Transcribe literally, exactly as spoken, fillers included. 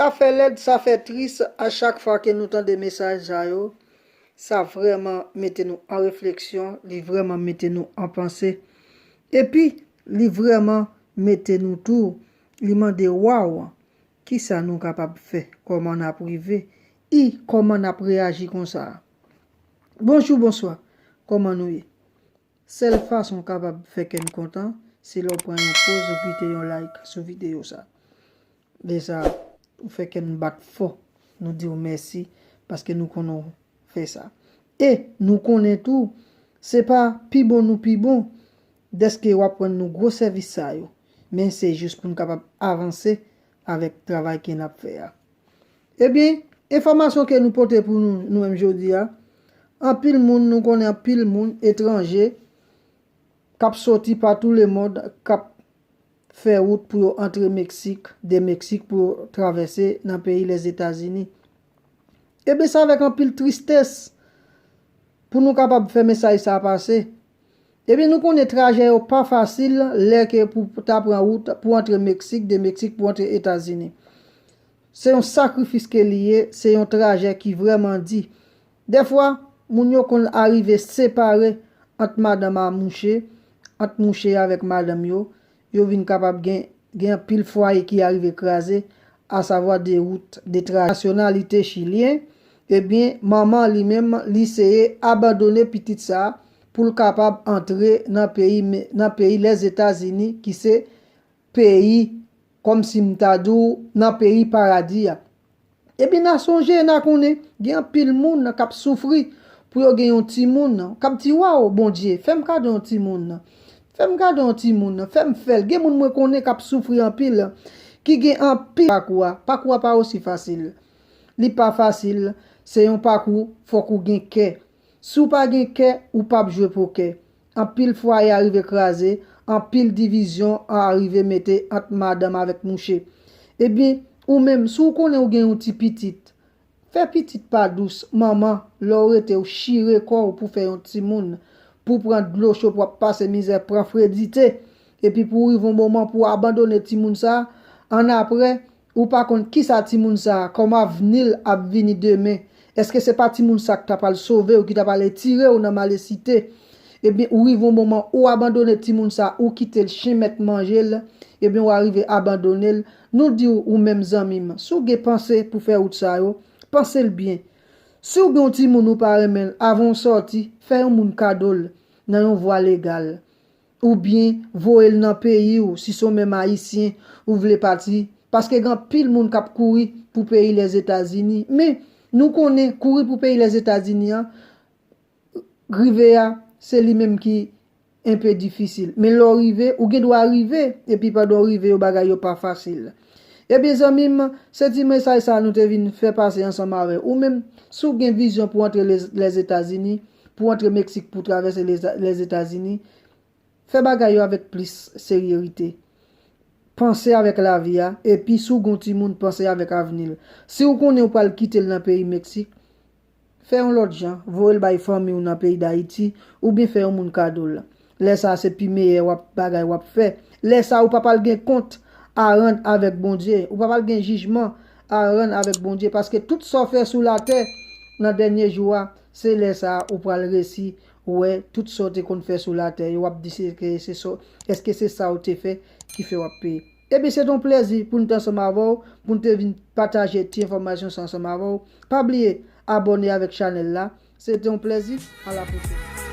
Sa fè lèd, sa fè tris, a chak fwa ke nou tande mesaj sa yo, sa vrèman mete nou an refleksyon, li vrèman mete nou an panse. Epi, li vrèman mete nou tou, li mande, waw, kisa nou kapab fè? Kòman n ap rive? I, kòman n ap reyaji konsa? Bonjou, bonswa. Kòman nou ye? Sèl fason w kapab fè kè n kontan, se lè w pran yon poz, ou kite yon like sou videyo sa. Deja, ou fè kè n bat fò. Nou di w mèsi paske nou konnen w fè sa. E nou konnen tou, se pa pi bon nou pi bon, dèske w ap rann nou gwo sèvis sa yo. Men se jis pou n kapab avanse avèk travay ke n ap fè a. Ebyen, enfòmasyon ke nou pote pou nou, nou menm jodi a, anpil moun, nou konnen anpil moun etranje k ap soti pa tou le mond, k ap fè wout pou yo antre Meksik, de Meksik pou yo travèse nan peyi Lèzetazini. Ebyen, se avèk anpil tristès pou nou kapab fè mesaj sa a pase. Ebyen, nou konnen trajè yo pa fasil lè ke pou ta pran wout pou antre Meksik, de Meksik pou antre Etazini. Se yon sakrifis ke li ye, se yon trajè ki vrèman di. Dèfwa, moun yo konn arive separe ant madanm a mouche, ant mouche avèk madanm yo, yo vin kapab gen, gen anpil fwaye ki arive kraze, asavwa de wout, de tra-, nasyonalite chilyen, ebyen, manman li menm, li seye abandone pitit sa a pou l kapab antre nan peyi, nan peyi Lèzetazini, ki se peyi, kòmsi m ta di w, nan peyi paradi a. Ebyen, n a sonje, n a konnen, gen anpil moun k ap soufri pou yo gen yon timoun, k ap di, waw, Bondye, fè m kado yon timoun. Fè m kado yon timoun, fè m fè l. Gen moun mwen konnen k ap soufri anpil, ki gen anpil pakou a. Pakou a pa osi fasil. Li pa fasil, se yon pakou, fòk ou gen kè. Si w pa gen kè, ou p ap jwe pokè. Anpil fwaye arive kraze, anpil divizyon arive mete ant madanm avèk mouche. Ebyen, ou menm, si w konnen w gen yon ti pitit, fè pitit pa dous, manman, lè w rete w chire kò w pou fè yon timoun, pou pran dlo cho, pou w ap pase mizè, pran fredite, epi pou w rive yon moman pou w abandone timoun sa a, annapre, ou pa konn kisa timoun sa a, kòman avni l ap vini demen. Èske se pa timoun sa a ki ta pral sove w, ki ta pral etire w nan malesite? Ebyen, ou rive yon moman, ou abandone timoun sa a, ou kite l, chen mèt manje l, ebyen, ou arive abandone l. Nou di w, ou menm zanmi m, si w gen panse pou fè wout sa yo, panse l byen. Si w gen yon timoun ou pa renmen l, avan w sòti, fè yon moun kado l nan yon vwa legal. Oubyen voye l nan peyi w, si se w menm Ayisyen, ou vle pati. Paske gen anpil moun k ap kouri pou peyi Lèzetazini. Men, nou konnen kouri pou peyi Lèzetazini an, rive a, se li menm ki enpe difisil. Men lè w rive, ou gen dwa rive, epi pandan w rive yo, bagay yo pa fasil. Ebyen, zanmi m, se ti mesaj sa a nou te vin fè pase ansanm avè w. Ou menm, si w gen vizyon pou antre Lè-, Lèzetazini, pou antre Meksik, pou travèse Lèza-, Lèzetazini, fè bagay yo avèk plis seryerite. Panse avèk lavi a, epi si w gen yon timoun, panse avèk avni l. Si w konnen w pral kite l nan peyi Meksik, fè yon lòt jan, voye l bay fanmi w nan peyi Dayiti, oubyen fè yon moun kado l. Lè sa a, se pi meyè w ap, bagay w ap fè. Lè sa a, ou pa pral gen kont a rann avèk Bondye. Ou pa pral gen jijman a rann avèk Bondye, paske tout sa w fè sou latè nan dènye jou a, se lè sa a ou pral resi wè tout sa w te konn fè sou latè yo, w ap di se ke se sa, èske se sa w te fè ki fè w ap peye? Ebyen, se te yon plèzi pou n te ansanm avè w, pou n te vin pataje ti enfòmasyon sa ansanm avè w. Pa bliye abòne avèk chanèl la. Se te yon plèzi. A la pwochèn.